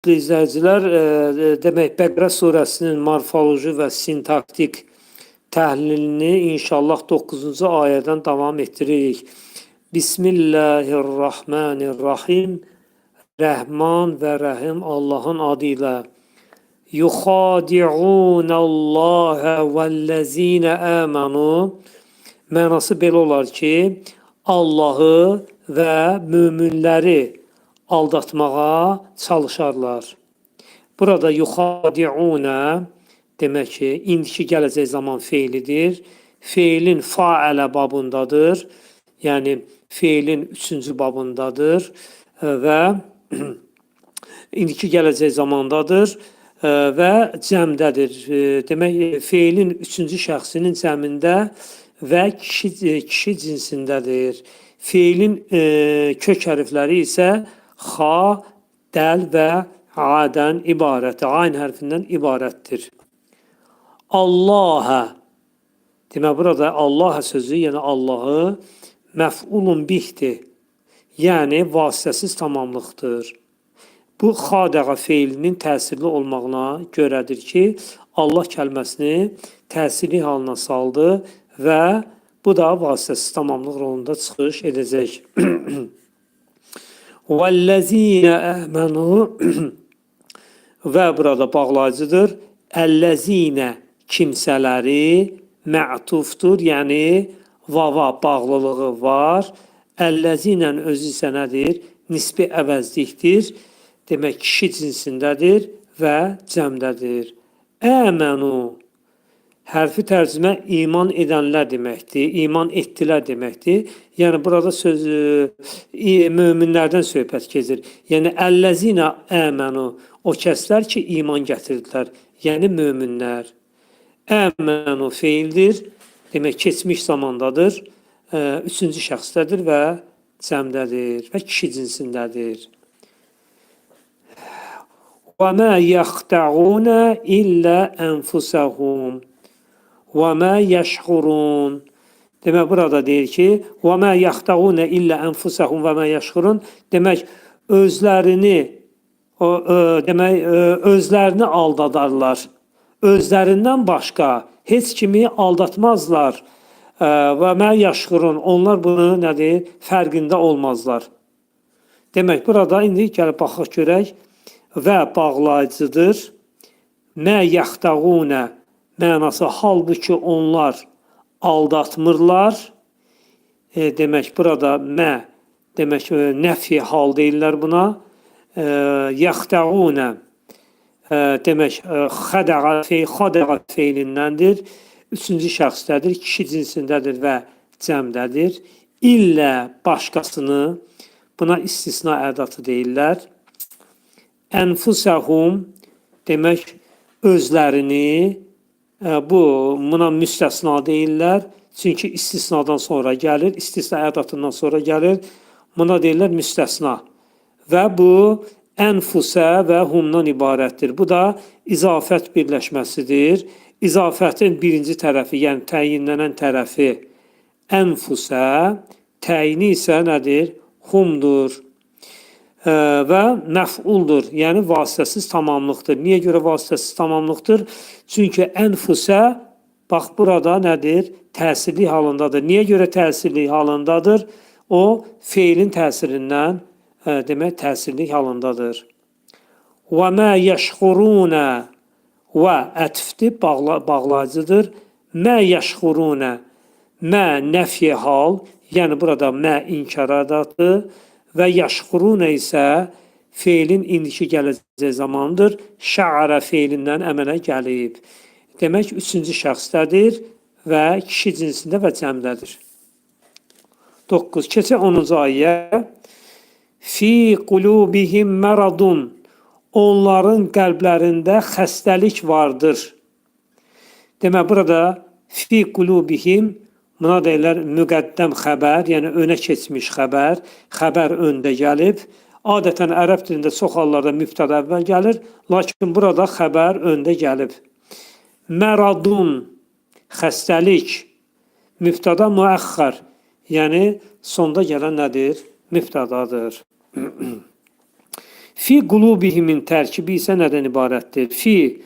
İzləyicilər, demək Bəqərə surəsinin morfoloji və sintaktik təhlilini inşallah 9-cu ayədən davam etdiririk. Bismillahirrahmanirrahim. Rəhman və Rəhim Allahın adı ilə. Yuxadi'unallaha vəllezine amanu. Mənası belə olar ki, Allahı və möminləri aldatmağa çalışarlar. Burada yuxadi'unə demək ki, indiki gələcək zaman feilidir. Feilin faələ babındadır. Yəni feilin üçüncü babındadır və indiki gələcək zamandadır və cəmdədir. Demək feilin üçüncü şəxsinin cəmində və kişi cinsindədir. Feilin kök hərfləri isə xa, dəl və adən ibarətdir. Ayn hərfindən ibarətdir. Allahə. Demək burada Allahə sözü, yəni Allahı məf'ulun bihdir. Yəni vasitəsiz tamamlıqdır. Bu xadağa feilinin təsirli olmağına görədir ki, Allah kəlməsini təsirli halına saldı və bu da vasitəsiz tamamlıq rolunda çıxış edəcək. وَالَّذ۪ينَ əmənu və burada bağlayıcıdır. Əlləzinə kimsələri mə'tufdur, yəni vava bağlılığı var. Əlləzinənin özü isə nədir? Nisbi əvəzlikdir. Demək, kişi cinsindədir və cəmdədir. Əmənu hərfi tərcümə iman edənlər deməkdir, iman etdilər deməkdir. Yəni burada söz möminlərdən söhbət gedir. Yəni əlləzinə əmənu o kəslər ki iman gətirdilər, yəni möminlər. Əmənu feildir. Demək keçmiş zamandadır. Üçüncü şəxsdədir və cəmdədir və kişi cinsindədir. Və mə yaxtəunə illə ənfusəhum və mə yəşxurun. Demək burada deyir ki, və mə yaxtəunə illə ənfusəhum və mə yəşxurun. Demək özlərini demək özlərini aldadarlar. Özlərindən başqa heç kimi aldatmazlar. Və mə yəşxurun. Onlar bunu nədir? Fərqində olmazlar. Demək burada indi gəlib baxaq görək və bağlayıcıdır. Mə yaxtəunə mənası halbuki onlar aldatmırlar. Demək burada mə demək nəfi hal deyirlər buna. Yaxtəunə demək xadağa xadağa feilindəndir. Üçüncü şəxsdədir, kişi cinsindədir və cəmdədir. İllə başqasını buna istisna ədatı deyirlər. Ənfusəhum demək özlərini bu buna müstəsna deyirlər. Çünki istisnadan sonra gəlir, istisna ədatından sonra gəlir. Buna deyirlər müstəsna. Və bu ənfusə və humdan ibarətdir. Bu da izafət birləşməsidir. İzafətin birinci tərəfi, yəni təyinlənən tərəfi ənfusə, təyini isə nədir? Humdur. Və məf'uldur, yəni vasitəsiz tamamlıqdır. Niyə görə vasitəsiz tamamlıqdır? Çünki ənfusə, bax burada nədir? Təsirli halındadır. Niyə görə təsirli halındadır? O, feilin təsirindən, demək, təsirli halındadır. Və mə yəşxurunə və ətfdir, bağlayıcıdır. Mə yəşxurunə, mə nəfyi hal, yəni burada mə inkar ədatı və yəşxurunə isə feilin indiki gələcək zamanıdır. Şə'ərə feilindən əmələ gəlib. Demək, üçüncü şəxsdədir və kişi cinsində və cəmdədir. 9. Keçək 10-cu ayə. Fi qulubihim məradun. Onların qəlblərində xəstəlik vardır. Demək, burada fi qulubihim buna deyirlər müqəddəm xəbər, yəni önə keçmiş xəbər, xəbər öndə gəlib. Adətən ərəb dilində çox hallarda mübtəda əvvəl gəlir, lakin burada xəbər öndə gəlib. Məradun, xəstəlik, mübtəda müəxxər, yəni sonda gələn nədir? Mübtədadır. Fi qulubihimin tərkibi isə nədən ibarətdir? Fi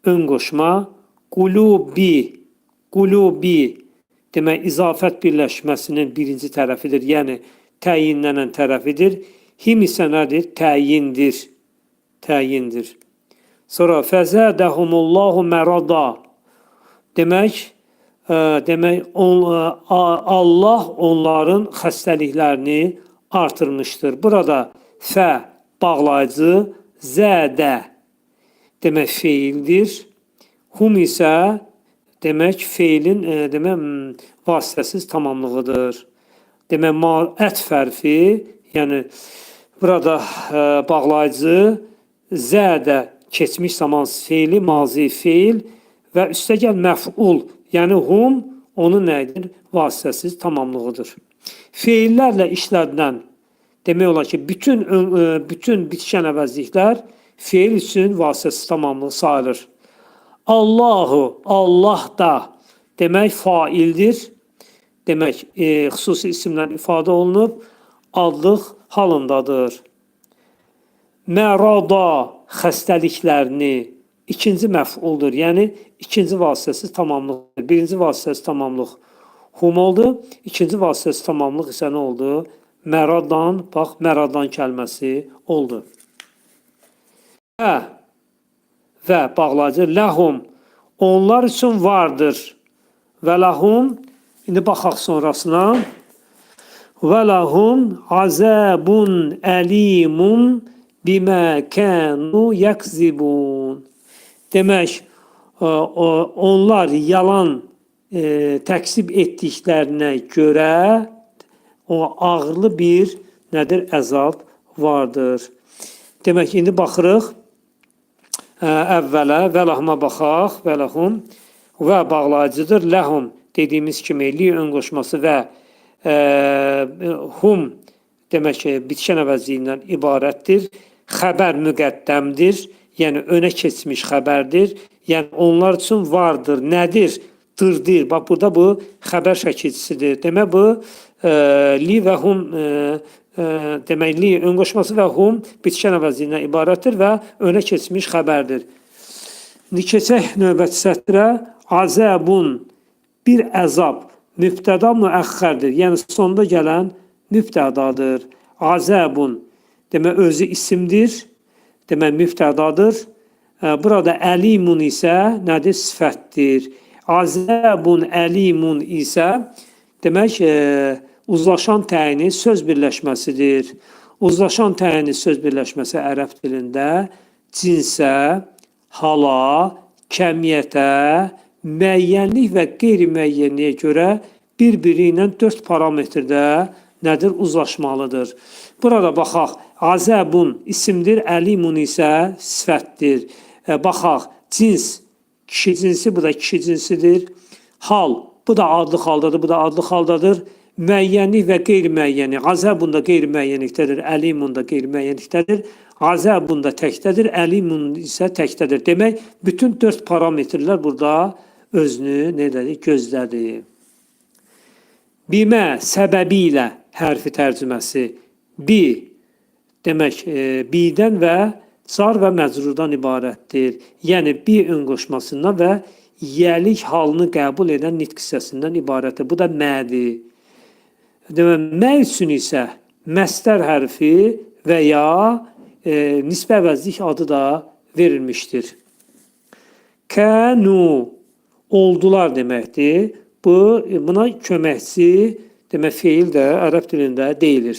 ön qoşma, qulubi, qulubi demək izafət birləşməsinin birinci tərəfidir. Yəni təyinlənən tərəfidir. Him isə nədir? Təyindir. Təyindir. Sonra fəzədəhumullahu mərada. Demək, Allah onların xəstəliklərini artırmışdır. Burada fə bağlayıcı, zədə demək feildir. Hum isə demək feilin demək vasitəsiz tamamlığıdır. Demək ətf hərfi, yəni burada bağlayıcı, zədə keçmiş zaman feili, mazi feil və üstəgəl məf'ul, yəni hum onun nə edir? Vasitəsiz tamamlığıdır. Feillərlə işlədilən demək olar ki, bütün bitişən əvəzliklər feil üçün vasitəsiz tamamlıq sayılır. Allahu, Allah da demək faildir. Demək, xüsusi isimlə ifadə olunub, adlıq halındadır. Mərada xəstəliklərini ikinci məf'uldur. Yəni, ikinci vasitəsiz tamamlıq. Birinci vasitəsiz tamamlıq hum oldu. İkinci vasitəsiz tamamlıq isə nə oldu? Məradan, bax, məradan kəlməsi oldu. Və bağlayıcı ləhum, onlar üçün vardır. Və ləhum, indi baxaq sonrasına. Və ləhum azabun əlimun bimə kənu yəkzibun. Demək, onlar yalan təksib etdiklərinə görə o ağırlı bir nədir? Əzab vardır. Demək, indi baxırıq əvvələ, vəlahuma baxaq, vəlahum və bağlayıcıdır. Ləhum dediyimiz kimi li ön qoşması və hum demək ki, bitişən əvəzliyindən ibarətdir. Xəbər müqəddəmdir, yəni önə keçmiş xəbərdir. Yəni onlar üçün vardır. Nədir? Dırdır. Bax, burada bu xəbər şəkilçisidir. Demək, bu li və hum demək, li ön qoşması və hum bitişən əvəzliyindən ibarətdir və önə keçmiş xəbərdir. İndi keçək növbəti sətrə. Azəbun, bir əzab, mübtəda müəxxərdir. Yəni sonda gələn mübtədadır. Azəbun, demək özü isimdir, demək mübtədadır. Burada əlimun isə nədir? Sifətdir. Azəbun əlimun isə demək uzlaşan təyini söz birləşməsidir. Uzlaşan təyini söz birləşməsi ərəb dilində cinsə, hala, kəmiyyətə, müəyyənlik və qeyri-müəyyənliyə görə bir-biri ilə 4 parametrdə nədir? Uzlaşmalıdır. Burada baxaq, azəbun isimdir, əlimun isə sifətdir. Baxaq, cins, kişi cinsi, bu da kişi cinsidir. Hal, bu da adlıq haldadır, bu da adlıq haldadır. Müəyyənlik və qeyri-müəyyənlik. Azəbun da qeyri-müəyyənlikdədir, əlimun da qeyri-müəyyənlikdədir. Azəbun da təkdədir, əlimun isə təkdədir. Demək, bütün 4 parametrlər burada özünü nə elədi? Gözlədi. Bimə səbəbi ilə hərfi tərcüməsi. Bi, demək, bidən və car və məcrurdan ibarətdir. Yəni, bi ön qoşmasından və yəlik halını qəbul edən nitq hissəsindən ibarətdir. Bu da mədir. Demək, mə üçün isə məstər hərfi və ya nisbə əvəzlik adı da verilmişdir. Kənu, oldular deməkdir. Buna köməkçi, demək, feil də ərəb dilində deyilir.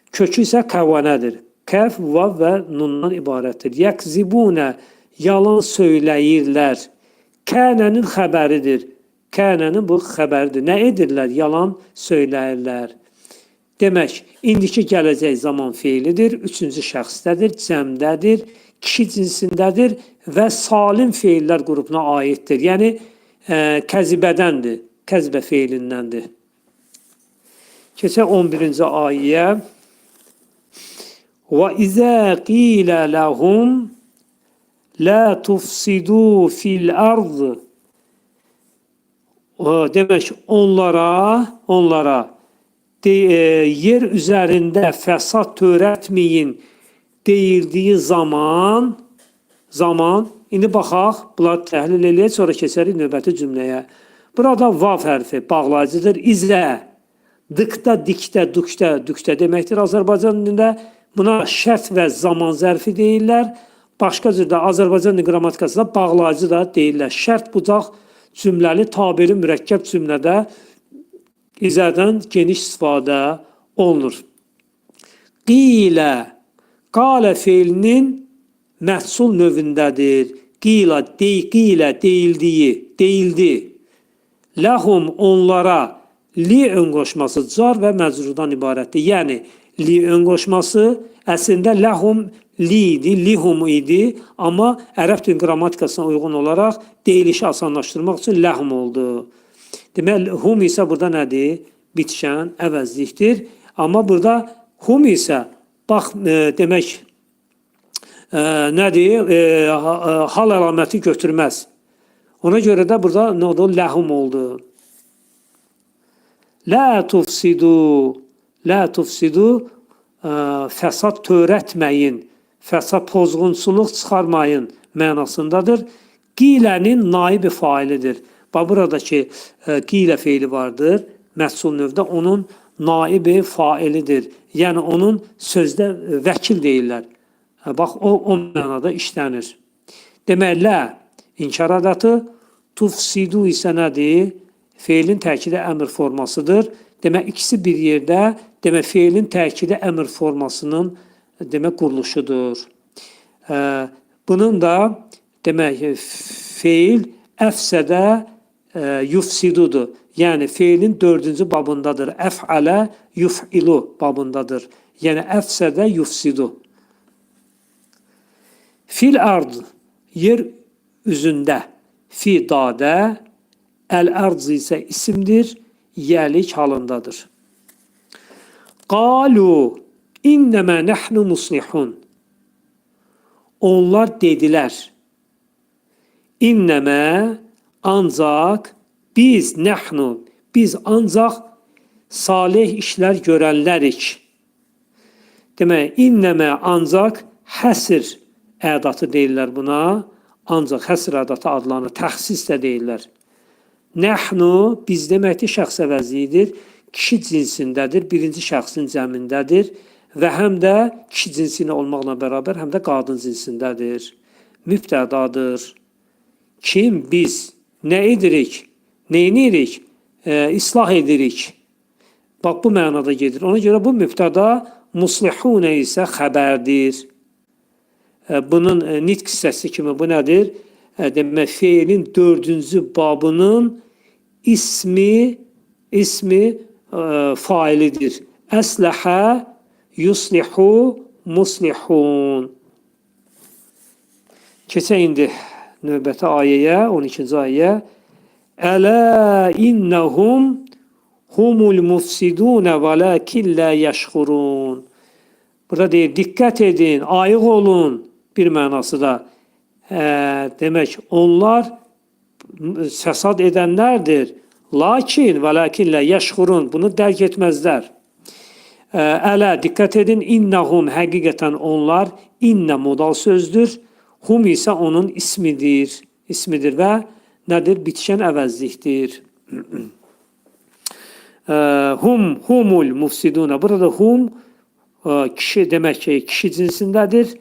Kökü isə kəvənədir. Kəf, vav və nundan ibarətdir. Yəkzibunə, yalan söyləyirlər. Kənənin xəbəridir. Kənənin bu xəbəridir. Nə edirlər? Yalan söyləyirlər. Demək, indiki gələcək zaman feilidir, üçüncü şəxsdədir, cəmdədir, kişi cinsindədir və salim feillər qrupuna aiddir. Yəni, kəzibədəndir, kəzibə feilindəndir. Keçək 11-ci ayəyə. Və izə qilə ləhum la tufsidu fil ard. Demək, onlara yer üzərində fəsad törətməyin Deyildiyi zaman, indi baxaq, bunları təhlil eləyək, sonra keçərik növbəti cümləyə. Burada vav hərfi bağlayıcıdır. İzə, dıqda, dikdə, dükdə, dükdə deməkdir Azərbaycan dilində. Buna şərt və zaman zərfi deyirlər. Başqa cür də Azərbaycan dil qrammatikasında bağlayıcı da deyirlər. Şərt bucaq cümləli tabeli mürəkkəb cümlədə izədən geniş istifadə olunur. Qilə, qalə feilinin məhsul növündədir. Qila, qilə, deyildiyi, deyildi. Ləhum, onlara li ön qoşması car və məcrurdan ibarətdir. Yəni, li ön qoşması əslində ləhum li idi, lihum idi, amma ərəb dil qrammatikasına uyğun olaraq deyilişi asanlaşdırmaq üçün ləhum oldu. Deməli, hum isə burada nədir? Bitişən əvəzlikdir. Amma burada hum isə, bax, demək, nədir? Hal əlaməti götürməz. Ona görə də burada nə oldu? Ləhum oldu. Lə tufsidu, lə tufsidu, fəsad törətməyin, fəsad pozğunçuluq çıxarmayın mənasındadır. Qilənin naibi failidir. Bax, buradakı qilə feili vardır, məhsul növdə onun naibi failidir. Yəni, onun sözdə vəkil deyirlər. Bax, o mənada işlənir. Demək, lə inkar ədəti, tufsidu isə nədir? Feilin təkidi əmr formasıdır. Demək, ikisi bir yerdə, demək, feilin təkidi əmr formasının demək, quruluşudur. Bunun da, demək, feil əfsədə yufsidudur. Yəni, feilin dördüncü babındadır. Əf'alə yuf'ilu babındadır. Yəni, əfsədə yufsidu. Fil ard, yer üzündə, fi dadə, əl-ərz isə isimdir, yəlik halındadır. Qalu innəmə nəhnu muslihun. Onlar dedilər, innəmə ancaq biz nəhnu, biz ancaq salih işlər görənlərik. Demək, innəmə ancaq həsir ədatı deyirlər buna. Ancaq həsr ədatı adlanır, təxsis də deyirlər. Nəhnu, biz deməkdir, şəxs əvəzliyidir. Kişi cinsindədir, birinci şəxsin cəmindədir və həm də kişi cinsi ilə olmaqla bərabər, həm də qadın cinsindədir. Mübtədadır. Kim biz? Nə edirik? Nə edirik? İslah edirik. Bax, bu mənada gedir. Ona görə bu mübtəda muslihunə isə xəbərdir. Bunun nitq hissəsi kimi bu nədir? Demək, feilin dördüncü babının ismi failidir. Əsləhə, yuslihu, muslihun. Keçək indi növbəti ayəyə, 12-ci ayəyə. Ələ innəhum humul mufsidunə və lakin lə yəşxurun. Burada deyir, diqqət edin, ayıq olun bir mənası da. Demək, onlar fəsad edənlərdir. Lakin və lakin lə yəşxurun, bunu dərk etməzlər. Ələ, diqqət edin, innəhum, həqiqətən onlar, innə modal sözdür. Hum isə onun ismidir, ismidir və nədir? Bitişən əvəzlikdir. Hum, humul mufsiduna. Burada hum kişi, demək ki, kişi cinsindədir.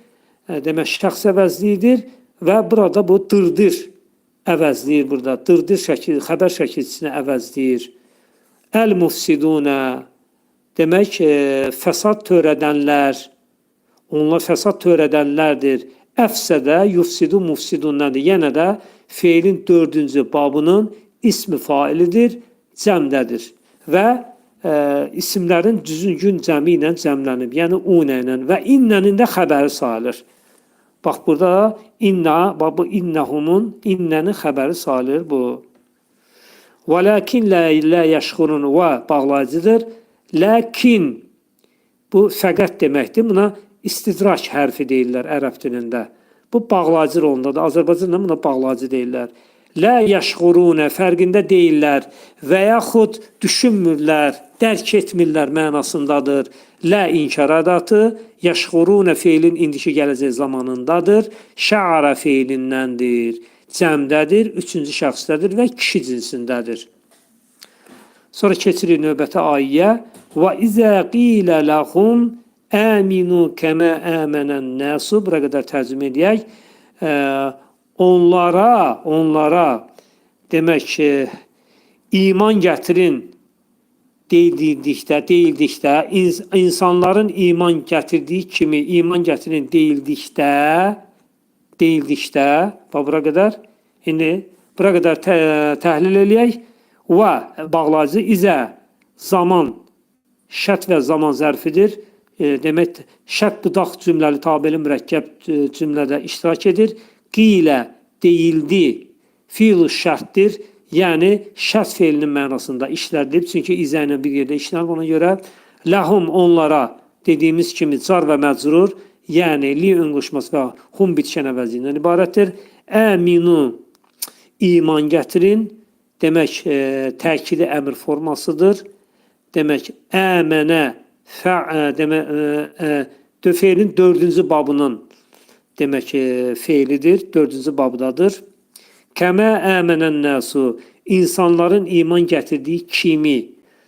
Demək, şəxs əvəzliyidir və burada bu dırdır əvəzləyir burada. Dırdır şəkil, xəbər şəkilçisini əvəzləyir. Əl-mufsidunə demək, fəsad törədənlər, onlar fəsad törədənlərdir. Əfsədə yufsidu mufsidundandır. Yenə də feilin dördüncü babının ismi failidir, cəmdədir və isimlərin düzgün cəmi ilə cəmlənib, yəni unə ilə və innənin də xəbəri sayılır. Bax, burada inna, bax, bu innehumun, innənin xəbəri sayılır bu. Və lakin lə yəşxurun və bağlayıcıdır. Lakin bu fəqət deməkdir. Buna istidrak hərfi deyirlər ərəb dilində. Bu bağlayıcı rolundadır. Azərbaycanda buna bağlayıcı deyirlər. Lə yəşxurunə fərqində deyirlər və yaxud düşünmürlər, dərk etmirlər mənasındadır. Lə inkar ədatı, yəşxurunə feilin indiki gələcək zamanındadır. Şəara feilindəndir, cəmdədir, üçüncü şəxsdədir və kişi cinsindədir. Sonra keçirik növbəti ayəyə. Və izə qilə ləhum əminu kəmə əmənən nəsu. Bura qədər tərcümə edək. Onlara demək ki, iman gətirin deyildikdə, insanların iman gətirdiyi kimi iman gətirin deyildikdə, bax bura qədər, indi bura qədər təhlil eləyək. Və bağlayıcı izə zaman, şərt və zaman zərfidir. Demək, şərt budaq cümləli tabeli mürəkkəb cümlədə iştirak edir. Qilə deyildi, fiil şərtdir. Yəni, şərt feilinin mənasında işlədilib. Çünki izə ilə bir yerdə işlənib. Ona görə ləhum onlara dediyimiz kimi car və məcrur, yəni li ön qoşması və hum bitişən əvəzindən ibarətdir. Əminu iman gətirin. Demək, təkidi əmr formasıdır. Demək, əmənə feilin dördüncü babının demək, feilidir, dördüncü babdadır. Kəmə əmənən nəsu, insanların iman gətirdiyi kimi,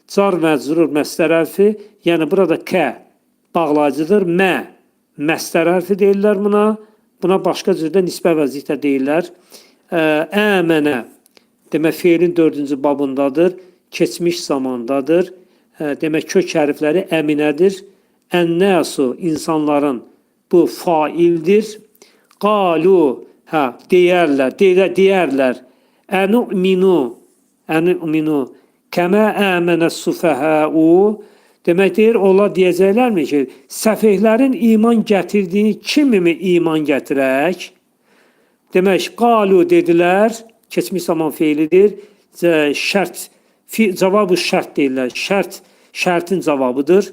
car məcrur məstər hərfi, yəni burada kə bağlayıcıdır, mə məstər hərfi deyirlər buna, buna başqa cürdə nisbə vəziyyətdə deyirlər. Əmənə, demək, feilin dördüncü babındadır, keçmiş zamandadır. Demək, kök hərfləri əminədir. Ən-nəsu, insanların, bu faildir. Qalu, deyərlər, deyərlər. Ənu'minu, ənu'minu, kəmə əmənə sufəhəu. Demək, deyir, onlar deyəcəklərmi ki, səfehlərin iman gətirdiyi kimi mi iman gətirək? Demək, qalu dedilər, keçmiş zaman feilidir. Şərt, cavabı şərt deyirlər. Şərt, şərtin cavabıdır.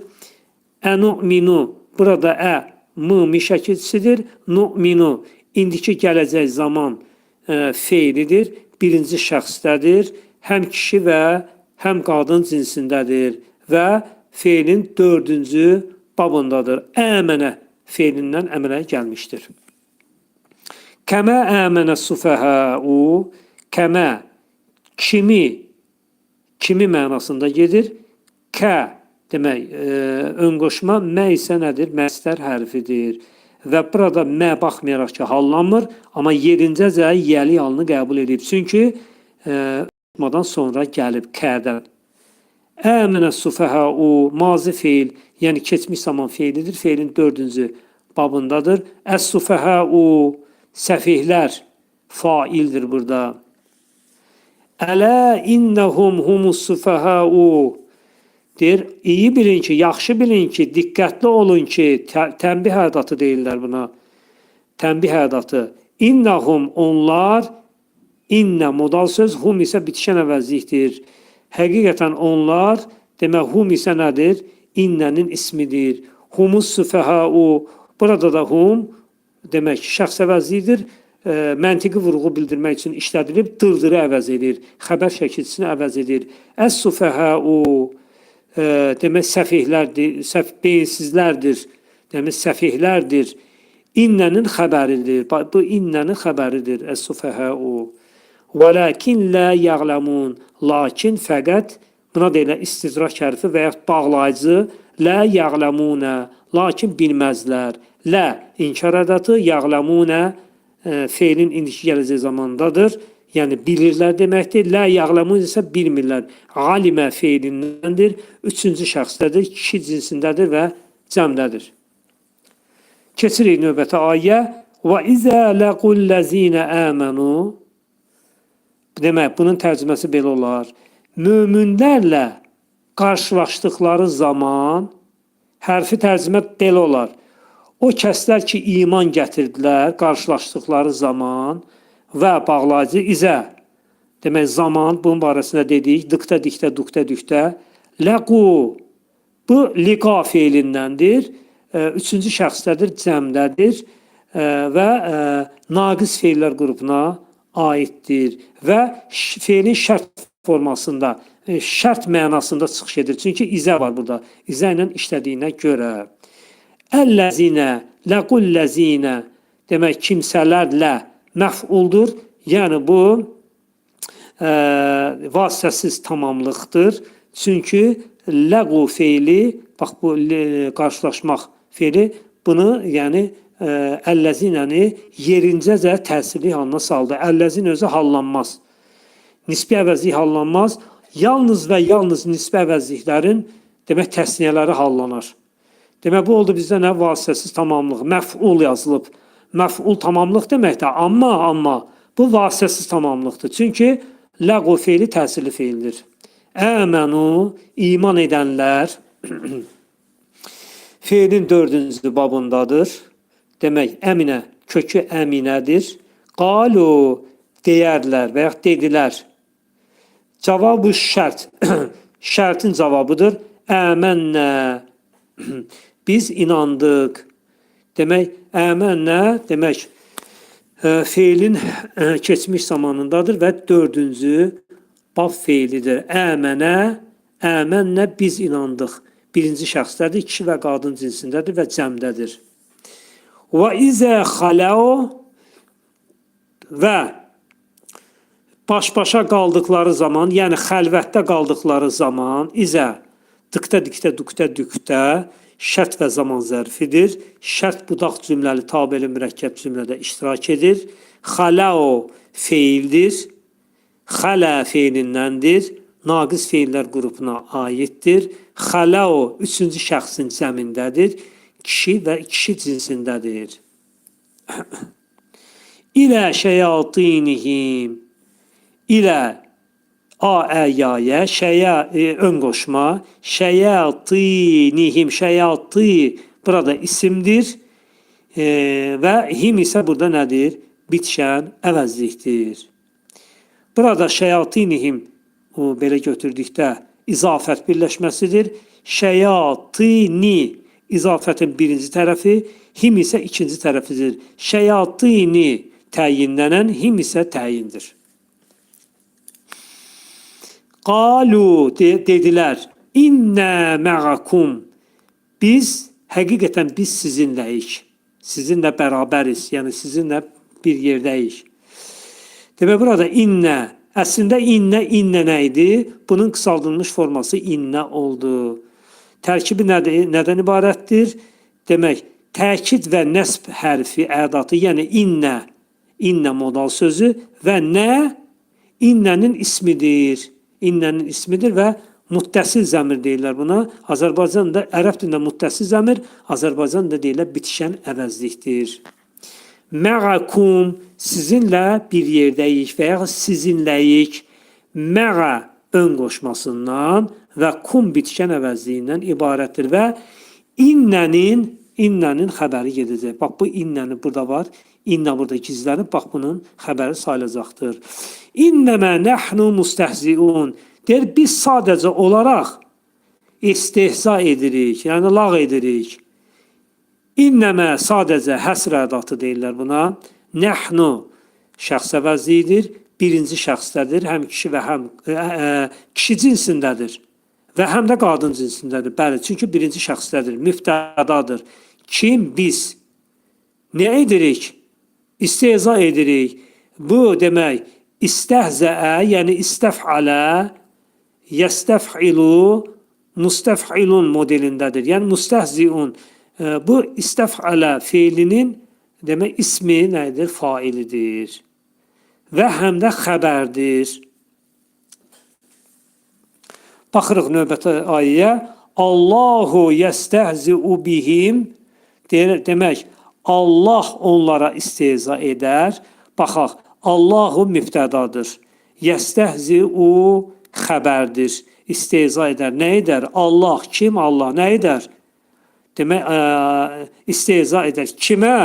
Ənu'minu, burada ə, m, mi şəkilçisidir. Nu'minu, indiki gələcək zaman feilidir. Birinci şəxsdədir. Həm kişi və həm qadın cinsindədir və feilin dördüncü babındadır. Əmənə feilindən əmələ gəlmişdir. Kəmə əmənə sufəhəu, kəmə, kimi, kimi mənasında gedir. Kə, demək, ön qoşma, mə isə nədir? Məstər hərfidir. Və burada mə baxmayaraq ki, hallanmır, amma yerincəcə yəli halını qəbul edib. Çünki qoşmadan sonra gəlib kədən. Əmənə sufəhəu, mazi feil, yəni keçmiş zaman feilidir. Feilin dördüncü babındadır. Əs-sufəhəu, səfihlər, faildir burada. Ələ innəhum humus sufəhəu. Deyir, iyi bilin ki, yaxşı bilin ki, diqqətli olun ki, tənbih ədatı deyirlər buna. Tənbih ədatı. İnnəhum, onlar, innə modal söz, hum isə bitişən əvəzlikdir. Həqiqətən onlar, demək, hum isə nədir? İnnənin ismidir. Humus sufəhəu, burada da hum, demək, şəxs əvəzliyidir. Məntiqi vurğu bildirmək üçün işlədilib, dırdırı əvəz edir, xəbər şəkilçisini əvəz edir. Əs-sufəhəu, demək, səfihlərdir, beyinsizlərdir, demək, səfihlərdir. İnnənin xəbəridir. Bu innənin xəbəridir. Əs-sufəhəu. Vəlakin lə ya'ləmun. Lakin fəqət, buna deyirlər istidrak hərfi və yaxud bağlayıcı, lə ya'ləmunə, lakin bilməzlər. Lə inkar ədatı, ya'ləmunə feilin indiki gələcək zamandadır. Yəni bilirlər deməkdir. Lə ya'ləmun isə bilmirlər. Alimə feilindəndir. Üçüncü şəxsdədir, kişi cinsindədir və cəmdədir. Keçirik növbəti ayə. Və izə ləqullezine əmənu. Demək, bunun tərcüməsi belə olar. Möminlərlə qarşılaşdıqları zaman hərfi tərcümə belə olar. O kəslər ki, iman gətirdilər qarşılaşdıqları zaman və bağlayıcı izə. Demək, zaman, bunun barəsində dedik, dıqda, dikdə, duqda, dükdə. Ləqu, bu liqa feilindəndir. Üçüncü şəxsdədir, cəmdədir və naqis feillər qrupuna aiddir. Və feilin şərt formasında şərt mənasında çıxış edir. Çünki izə var burada. İzə ilə işlədiyinə görə. Əlləzinə, ləqulləzinə demək kimsələrlə məf'uldur. Yəni bu vasitəsiz tamamlıqdır. Çünki ləqu feili, bax bu qarşılaşmaq feili bunu, yəni əlləzinəni yerincəcə təsirli halına saldı. Əlləzin özü hallanmaz. Nisbi əvəzlik hallanmaz. Yalnız və yalnız nisbi əvəzliklərin demək təsniyələri hallanar. Demək bu oldu bizdə nə? Vasitəsiz tamamlıq. Məf'ul yazılıb. Məf'ul tamamlıq deməkdir. Amma bu vasitəsiz tamamlıqdır. Çünki ləğu feili təsirli feildir. Əmənu, iman edənlər feilin dördüncü babındadır. Demək, əminə, kökü əminədir. Qalu, deyərlər və yaxud dedilər. Cavabı şərt. Şərtin cavabıdır. Əmənnə. Biz inandıq. Demək, əmənnə, demək, feilin keçmiş zamanındadır və dördüncü bab feilidir. Əmənə, əmənnə, biz inandıq. Birinci şəxsdədir, kişi və qadın cinsindədir və cəmdədir. Və izə xaləo və baş-başa qaldıqları zaman, yəni xəlvətdə qaldıqları zaman, izə dıqdə, dikdə, dükdə, dükdə şərt və zaman zərfidir. Şərt budaq cümləli tabeli mürəkkəb cümlədə iştirak edir. Xaləo feildir. Xalə feilindəndir. Naqis feillər qrupuna aiddir. Xaləo üçüncü şəxsin cəmindədir. Kişi və kişi cinsindədir. İlə şeyatinihim ilə a, ə, ya, yə, şəyə, ön qoşma, şeyatinihim, şeyati burada isimdir və him isə burada nədir? Bitişən əvəzlikdir. Burada şeyatinihim o, belə götürdükdə izafət birləşməsidir. Şeyatini izafətin birinci tərəfi, him isə ikinci tərəfidir. Şeyatini təyinlənən, him isə təyindir. Qalu dedilər, innə mə'akum. Biz, həqiqətən biz sizinləyik. Sizinlə bərabəriz, yəni sizinlə bir yerdəyik. Demək, burada innə, əslində innə, innə nə idi? Bunun qısaldılmış forması innə oldu. Tərkibi nədir, nədən ibarətdir? Demək, təkid və nəsb hərfi ədatı, yəni innə, innə modal sözü və nə, innənin ismidir. İnnənin ismidir və müttəsil zəmir deyirlər buna. Azərbaycanda, ərəb dilində müttəsil zəmir, Azərbaycanda deyirlər bitişən əvəzlikdir. Mə'akum, sizinlə bir yerdəyik və yaxud sizinləyik. Mə'a ön qoşmasından və kum bitişən əvəzliyindən ibarətdir və innənin xəbəri gedəcək. Bax, bu innəni burada var. İnnə burada gizlənib, bax bunun xəbəri sayılacaqdır. İnnəmə nəhnu mustəhziun. Deyir, biz sadəcə olaraq istehza edirik, yəni lağ edirik. İnnəmə sadəcə həsr ədatı deyirlər buna. Nəhnu şəxs əvəzliyidir. Birinci şəxsdədir, həm kişi və həm kişi cinsindədir və həm də qadın cinsindədir. Bəli, çünki birinci şəxsdədir, müftədadır. Kim? Biz. Nə edirik? İstehza edirik. Bu demək, istəhzəə, yəni istəf'alə, yəstəf'ilu, mustəf'ilun modelindədir. Yəni mustəhziun. Bu istəf'alə feilinin demək ismi nədir? Failidir. Və həm də xəbərdir. Baxırıq növbəti ayəyə. Allahu yəstəhzi'u bihim. Demək, Allah onlara istehza edər. Baxaq, Allahu müftədadır. Yəstəhzi'u xəbərdir. İstehza edər. Nə edər? Allah. Kim Allah? Nə edər? Demək, istehza edər. Kimə?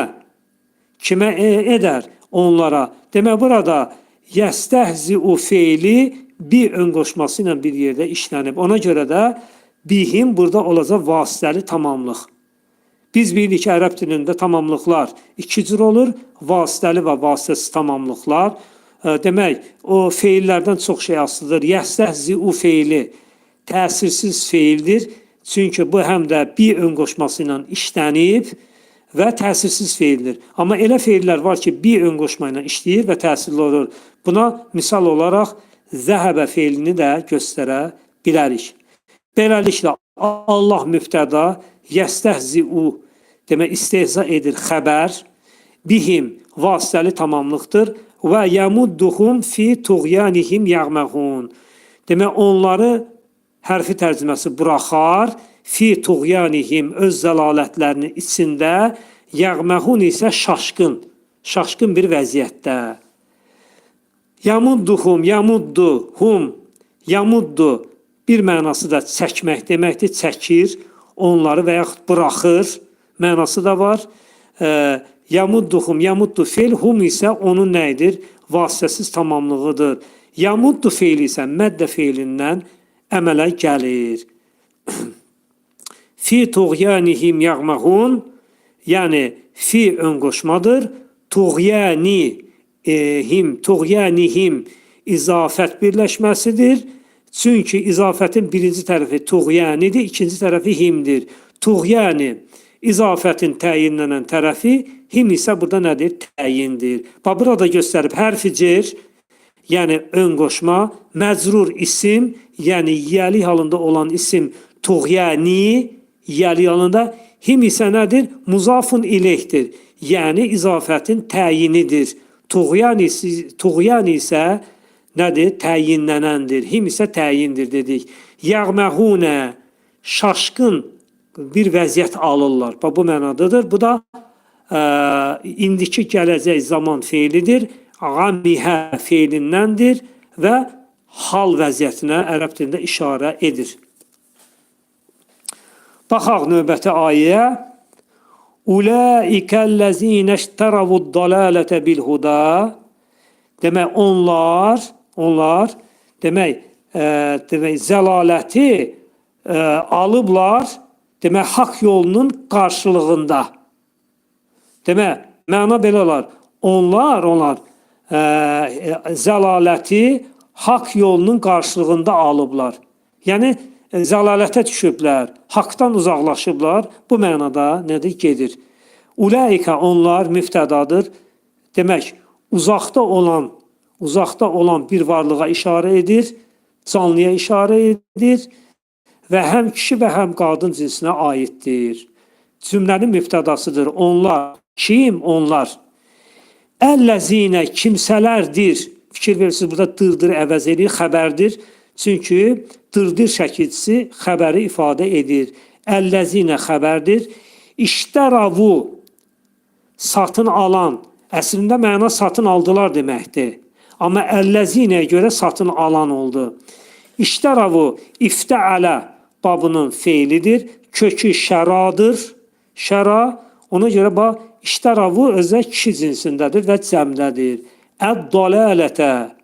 Kimə edər? Onlara. Demək, burada yəstəhzi'u feili bir ön qoşması ilə bir yerdə işlənib. Ona görə də bihim burada olacaq vasitəli tamamlıq. Biz bilirik ki, ərəb dilində tamamlıqlar iki cür olur. Vasitəli və vasitəsiz tamamlıqlar. Demək, o feillərdən çox şey asılıdır. Yəstəhziu feili təsirsiz feildir. Çünki bu həm də bi ön qoşması ilə işlənib və təsirsiz feildir. Amma elə feillər var ki, bi ön qoşma ilə işləyir və təsirli olur. Buna misal olaraq zəhəbə feilini də göstərə bilərik. Beləliklə, Allah mübtəda, yəstəhziu demək istehza edir xəbər, bihim vasitəli tamamlıqdır və yəmudduhum fi tuğyanihim yəğməhun. Demək, onları hərfi tərcüməsi buraxar, fi tuğyanihim öz zəlalətlərinin içində, yəğməhun isə şaşqın, şaşqın bir vəziyyətdə. Yamudduhum, yamuddu, hum, yamuddu bir mənası da çəkmək deməkdir, çəkir onları və yaxud buraxır mənası da var. Yamudduhum, yamuddu feil, hum isə onun nə edir? Vasitəsiz tamamlığıdır. Yamuddu feili isə məddə feilindən əmələ gəlir. Fi tuğyanihim yağmahun, yəni fi ön qoşmadır. Tuğyanihim, tuğyanihim izafət birləşməsidir. Çünki izafətin birinci tərəfi tuğyanidir, ikinci tərəfi himdir. Tuğyani izafətin təyinlənən tərəfi, him isə burada nədir? Təyindir. Bax, burada göstərib hərfi cer, yəni ön qoşma, məcrur isim, yəni yiyəlik halında olan isim tuğyani, yiyəlik halında, him isə nədir? Muzafun ileyhdir, yəni izafətin təyinidir. Tuğyan isə nədir? Təyinlənəndir. Him isə təyindir dedik. Yəğməhunə, şaşqın bir vəziyyət alırlar. Bax, bu mənadadır. Bu da indiki gələcək zaman feilidir. Qamihə feilindəndir və hal vəziyyətinə ərəb dilində işarə edir. Baxaq növbəti ayəyə. Ulaikəl-ləzīnə iştəravud-dalalətə bil-huda. Demək, onlar demək, demək zəlaləti alıblar, demək, haqq yolunun qarşılığında. Demək, məna belə olar. Onlar zəlaləti haqq yolunun qarşılığında alıblar. Yəni, zəlalətə düşüblər, haqdan uzaqlaşıblar. Bu mənada nədir? Gedir. Ulaika onlar müftədadır. Demək, uzaqda olan bir varlığa işarə edir, canlıya işarə edir və həm kişi və həm qadın cinsinə aiddir. Cümlənin müftədasıdır. Onlar, kim onlar? Əlləzinə kimsələrdir. Fikir verirsiniz, burada dırdır əvəz edir, xəbərdir. Çünki dırdır şəkilçisi xəbəri ifadə edir. Əlləzinə xəbərdir. İştəravu satın alan, əslində məna satın aldılar deməkdir. Amma əlləzinəyə görə satın alan oldu. İştəravu iftəalə babının feilidir. Kökü şəradır. Şəra, ona görə bax, iştəravu özə kişi cinsindədir və cəmdədir. Əd-dalalətə,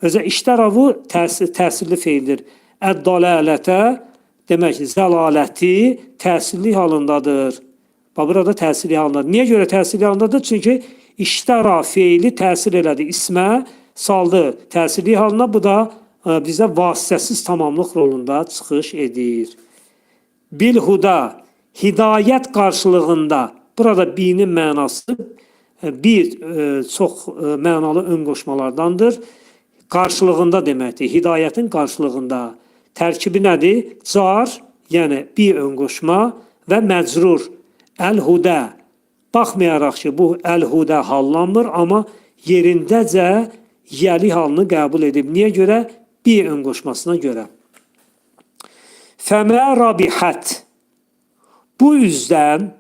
özə iştəravu təsirli feildir. Əd-dalalətə, demək, zəlaləti təsirli halındadır. Bax, burada təsirli halındadır. Niyə görə təsirli halındadır? Çünki iştəra feili təsir elədi ismə, saldı təsirli halına. Bu da bizə vasitəsiz tamamlıq rolunda çıxış edir. Bilhuda, hidayət qarşılığında. Burada binin mənası bir çox mənalı ön qoşmalardandır. Qarşılığında deməkdir. Hidayətin qarşılığında. Tərkibi nədir? Car, yəni bir ön qoşma və məcrur. Əl-hudə. Baxmayaraq ki, bu əl-hudə hallanmır, amma yerindəcə yiyəlik halını qəbul edib. Niyə görə? Bir ön qoşmasına görə. Fəmə rabihət. Bu üzdən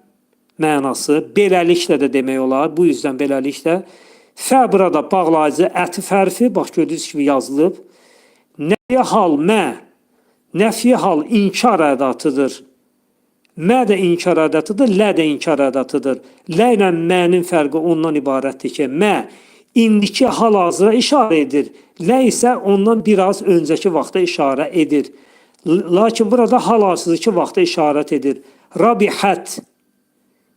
mənası beləliklə də demək olar. Bu üzdən beləliklə. Fə burada bağlayıcı ətif hərfi, bax gördüyünüz kimi yazılıb. Nəfyi hal mə, nəfyi hal inkar ədatıdır. Mə də inkar ədatıdır, lə də inkar ədatıdır. Lə ilə mənin fərqi ondan ibarətdir ki, mə indiki hal-hazıra işarə edir. Lə isə ondan biraz öncəki vaxta işarə edir. Lakin burada hal-hazırki vaxta işarət edir. Rabihət,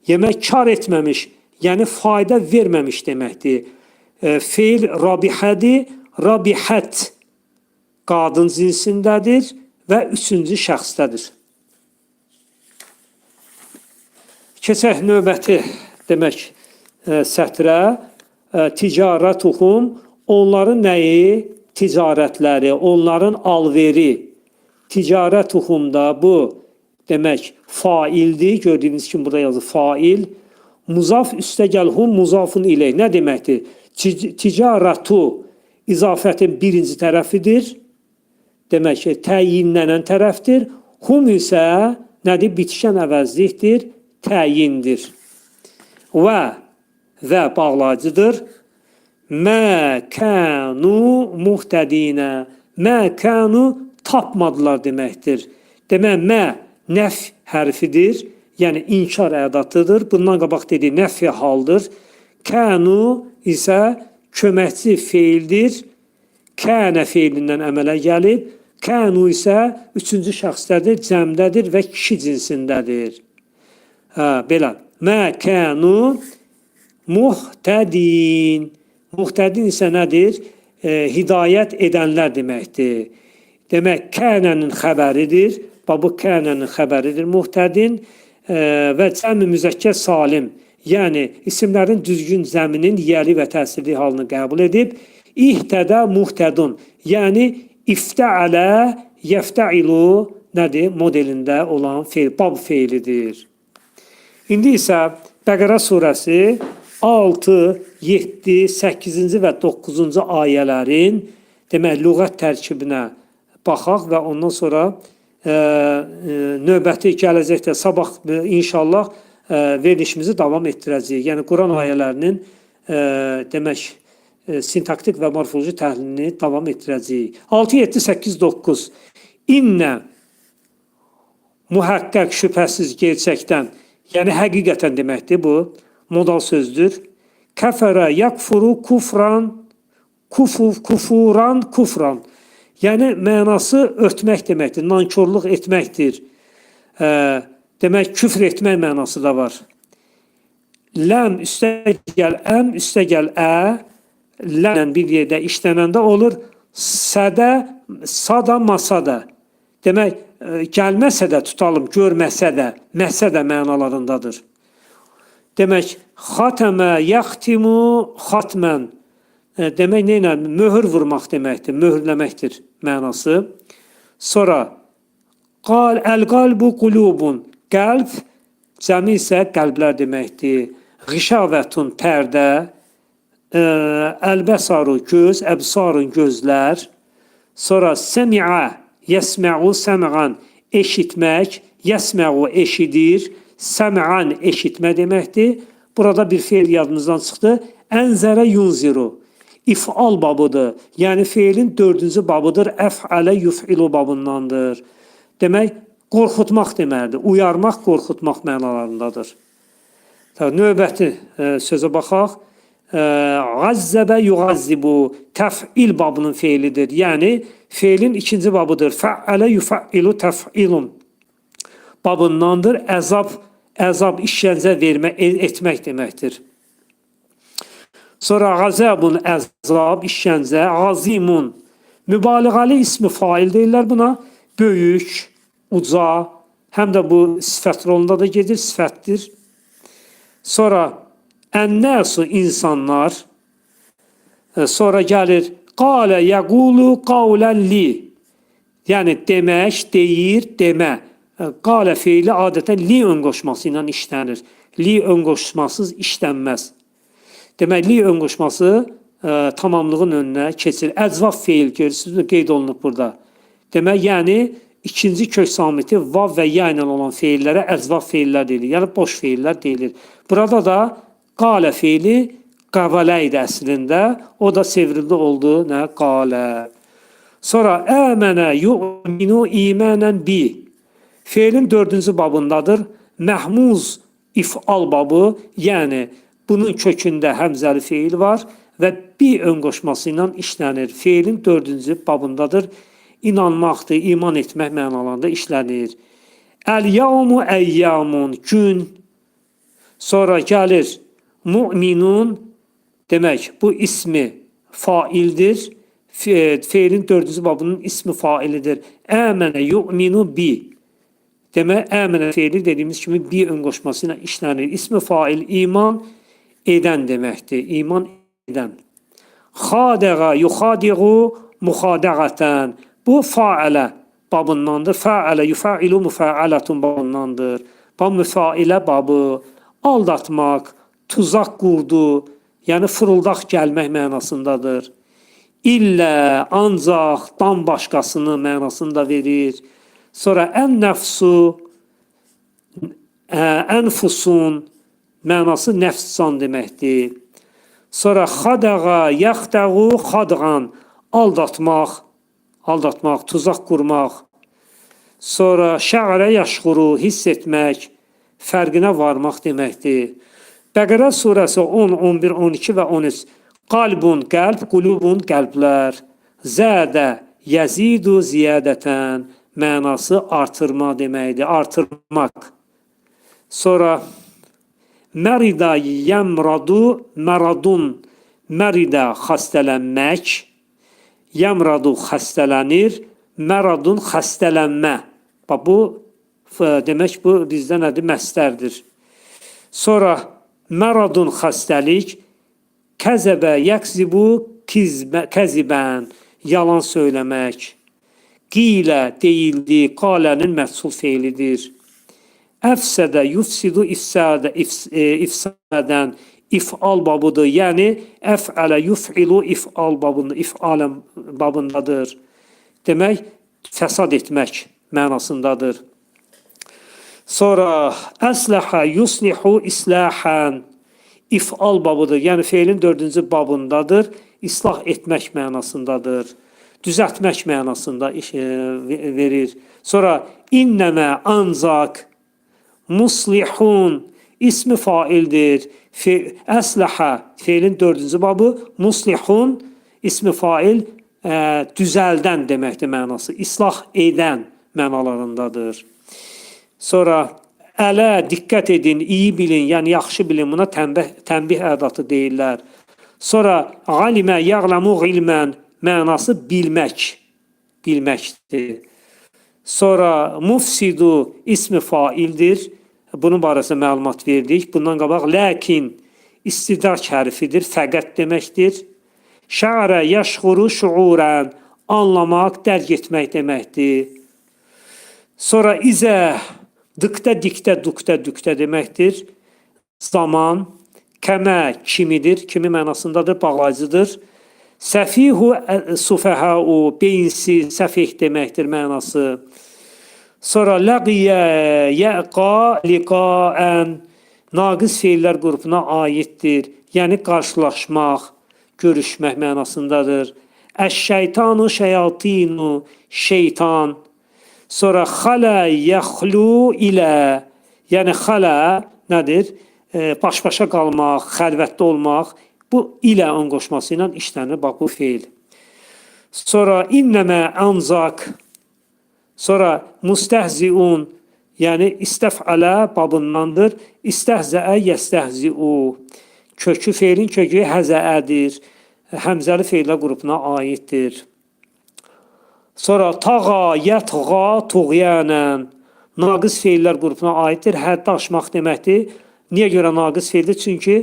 yemək kar etməmiş, yəni fayda verməmiş deməkdir. Feil rabihədir. Rabihət qadın cinsindədir və üçüncü şəxsdədir. Keçək növbəti demək sətrə. Ticarətuhum, onların nəyi? Ticarətləri, onların alveri. Ticarətuhumda bu demək faildir. Gördüyünüz kimi burada yazır fail. Muzaf üstə gəl hum muzafun ileyh. Nə deməkdir? Ticarətu izafətin birinci tərəfidir. Demək ki, təyinlənən tərəfdir. Hum isə nədir? Bitişən əvəzlikdir, təyindir. Və bağlayıcıdır. Mə kənu muhtədinə. Mə kənu tapmadılar deməkdir. Demək, mə nəf hərfidir. Yəni, inkar ədatıdır. Bundan qabaq dediyi nəfi haldır. Kənu isə köməkçi feildir. Kənə feilindən əmələ gəlib. Kənu isə üçüncü şəxsdədir, cəmdədir və kişi cinsindədir. Hə, belə. Mə kənu muhtədin. Muhtədin isə nədir? Hidayət edənlər deməkdir. Demək, kənənin xəbəridir. Bax, bu kənənin xəbəridir muhtədin. Və cəmi müzəkkər salim, yəni isimlərin düzgün cəminin yiyəli və təsirli halını qəbul edib. İhtədə muhtədun, yəni iftəalə yəftəilu nədir? Modelində olan feil, bab feilidir. İndi isə Bəqərə surəsi 6, 7, 8-ci və 9-cu ayələrin demək, lüğət tərkibinə baxaq və ondan sonra növbəti gələcəkdə sabah inşallah verilişimizi davam etdirəcəyik. Yəni Quran ayələrinin demək sintaktik və morfoloji təhlilini davam etdirəcəyik. 6, 7, 8, 9. İnnə mühəqqəq, şübhəsiz, gerçəkdən, yəni həqiqətən deməkdir bu, modal sözdür. Kəfərə yakfuru kufran, kufuran, kufran. Yəni, mənası örtmək deməkdir, nankorluq etməkdir. Demək, küfr etmək mənası da var. Ləm üstə gəl əm, üstə gəl ə, ləmlə bir yerdə işlənəndə olur. Sədə, sada, masada. Demək, gəlməsə də tutalım, görməsə də, məsə də mənalarındadır. Demək, xatəmə, yaxtimu, xatmən. Demək, nə ilə? Möhür vurmaq deməkdir, möhürləməkdir mənası. Sonra, əl-qalbu qulubun. Qəlb, cəmi isə qəlblər deməkdir. Xişavətun, pərdə, əlbəsaru, göz, əbsarun, gözlər. Sonra, səmiə, yəsməu, səmğan, eşitmək, yəsməu, eşidir, səmğan, eşitmə deməkdir. Burada bir feil yadımızdan çıxdı. Ənzərə yunziru. İfal babıdır. Yəni, feilin dördüncü babıdır. Əf'alə yuf'ilu babındandır. Demək, qorxutmaq deməkdir. Uyarmaq, qorxutmaq mənalarındadır. Növbəti sözə baxaq. Əzzəbə yuğazzibu. Təf'il babının feilidir. Yəni, feilin ikinci babıdır. Fə'alə yuf'ilu təf'ilun babındandır. Əzab, əzab, işgəncə vermə, etmək deməkdir. Sonra azabun, əzab, işgəncə, azimun. Mübaliğəli ismi fail deyirlər buna. Böyük, uca, həm də bu sifət rolunda da gedir, sifətdir. Sonra ən-nəsu, insanlar. Sonra gəlir qalə yəqulu qavlən li. Yəni demək, deyir, demə. Qalə feili adətən li ön qoşması ilə işlənir. Li ön qoşmasız işlənməz. Demək, li ön qoşması tamamlığın önünə keçir. Əcvaf feil görürsünüz, qeyd olunub burada. Demək, yəni ikinci kök samiti vav və ya ilə olan feillərə əcvaf feillər deyilir. Yəni boş feillər deyilir. Burada da qalə feili qavalə idi əslində. O da çevrildi oldu nə? Qalə. Sonra əmənə yu'minu imanən bi. Feilin dördüncü babındadır. Məhmuz ifal babı, yəni bunun kökündə həmzəli feil var və bi ön qoşması ilə işlənir. Feilin dördüncü babındadır. İnanmaqdır, iman etmək mənalarında işlənir. Əl-yavmu əyyamun, gün. Sonra gəlir müminun, Demək, bu ismi faildir. Feilin dördüncü babının ismi failidir. Əmənə yu'minu bi. Demək, əmənə feili dediyimiz kimi bi ön qoşması ilə işlənir. İsmi fail iman edən deməkdir. İman edən. Xadəğa yuxadiğu muxadəğətən. Bu faələ babındandır. Fəalə yufailu müfəalətun babındandır. Bu müfailə babı aldatmaq, tuzaq qurdu, yəni fırıldaq gəlmək mənasındadır. İllə, ancaq, dan başqasını mənasında verir. Sonra ən nəfsu, ənfusun mənası nəfs can deməkdir. Sonra xadağa, yaxdəğu, xadğan, aldatmaq, aldatmaq, tuzaq qurmaq. Sonra şə'rə yaşğuru, hiss etmək, fərqinə varmaq deməkdir. Bəqərə surəsi 10, 11, 12 və 13. Qalbun, qəlb, qulubun, qəlblər. Zədə, yəzidu, ziyadətən mənası artırma deməkdir, artırmaq. Sonra mərida yəmradu, məradun, mərida xəstələnmək, yəmradu xəstələnir, məradun xəstələnmə. Bax bu demək bu bizdə nədir? Məstərdir. Sonra məradun xəstəlik, kəzəbə yəkzibu kəzibən, yalan söyləmək. Qilə deyildi, qalənin məhsul feilidir. Əfsədə yufsidu ifsadə ifsadən ifal babıdır. Yəni əfələ yuf'ilu ifal babında, ifalən babındadır. Demək fəsad etmək mənasındadır. Sonra əsləhə yuslihu islahən ifal babıdır. Yəni feilin dördüncü babındadır. İslah etmək mənasındadır. Düzəltmək mənasında iş verir. Sonra innəmə ancaq muslihun ismi faildir. Əsləhə feilin dördüncü babı, muslihun ismi fail düzəldən deməkdir mənası. İslah edən mənalarındadır. Sonra ələ diqqət edin, iyi bilin, yəni yaxşı bilin. Buna tənbih ədatı deyirlər. Sonra alimə ya'lamu ilmən mənası bilmək, bilməkdir. Sonra mufsidu ismi faildir. Bunun barəsində məlumat verdik. Bundan qabaq lakin istidrak hərfidir, fəqət deməkdir. Şə'rə yaşğuru şuurən anlamaq, dərk etmək deməkdir. Sonra izə dıqdə, dikdə, dukdə, dükdə deməkdir. Zaman, kəmə kimidir, kimi mənasındadır, bağlayıcıdır. Səfihu sufəhəu, beyinsiz, səfih deməkdir mənası. Sonra ləqiyə, yəqa, liqaən, naqis feillər qrupuna aiddir. Yəni qarşılaşmaq, görüşmək mənasındadır. Əş-şeytanu, şeyatinu, şeytan. Sonra xalə, yəxlu ilə, yəni xalə nədir? Baş-başa qalmaq, xəlvətdə olmaq. Bu ilə ön qoşması ilə işlənir, bax bu feil. Sonra innəmə ancaq, sonra mustəhziun, yəni istəfələ babındandır. İstəhzəə yəstəhziu. Kökü feilin kökü həzəədir. Həmzəli feillər qrupuna aiddir. Sonra tağa, yətğa, tuğyanən. Naqis feillər qrupuna aiddir. Həddi aşmaq deməkdir. Niyə görə naqis feildir? Çünki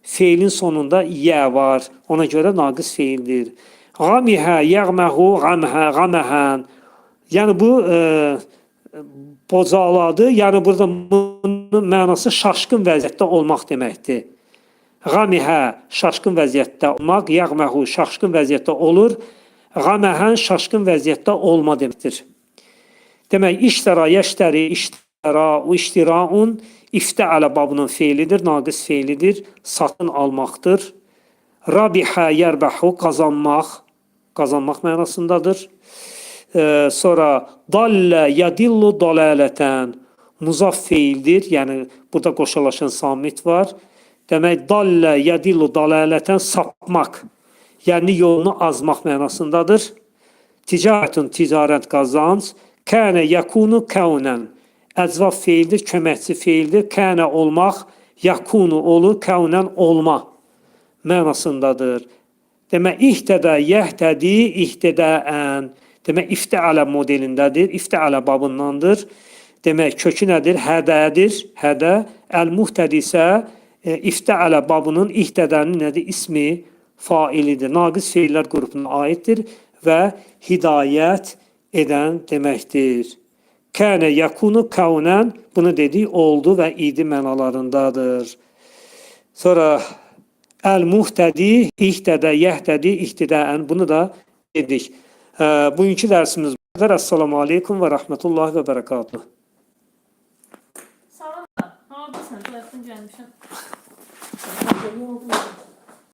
feilin sonunda yə var. Ona görə naqis feildir. Qamihə, yəğməhu, qamhə, qaməhən. Yəni bu bocaladı. Yəni burada bunun mənası şaşqın vəziyyətdə olmaq deməkdir. Qamihə şaşqın vəziyyətdə olmaq, yəğməhu şaşqın vəziyyətdə olur. Qaməhən şaşqın vəziyyətdə olma deməkdir. Demək, iştəra, yəştəri, iştəra, iştiraun iftəalə babının feilidir, naqis feilidir, satın almaqdır. Rabihə, yərbəhu, qazanmaq, qazanmaq mənasındadır. Sonra dallə, yadillu, dalalətən, muzaf feildir, yəni burada qoşalaşan samit var. Demək, dallə, yadillu, dalalətən, sapmaq, yəni yolunu azmaq mənasındadır. Ticarətun, ticarət, qazanc. Kənə, yakunu, kəunən. Əcvaf feildir, köməkçi feildir. Kənə olmaq, yakunu olur, kəunən olma mənasındadır. Demək, ihtədə, yəhtədi, ihtədəən. Demək, iftəalə modelindədir, iftəalə babındandır. Demək, kökü nədir? Hədədir, hədə. Əl-muhtədi isə iftəalə babının ihtədənin nədir? İsmi failidir. Naqis feillər qrupuna aiddir və hidayət edən deməkdir. Kənə yakunu kaunən bunu dedik oldu və idi mənalarındadır. Sonra əl-muhtədi, ihtədə, yəhtədi, ihtidəən bunu da dedik. Bugünkü dərsimiz bu qədər. Əssalamu aleykum və rəhmətullahi və bərəkatuhu. Salam. Hardasan? Bayaqdan gəlmişəm. Yoruldum.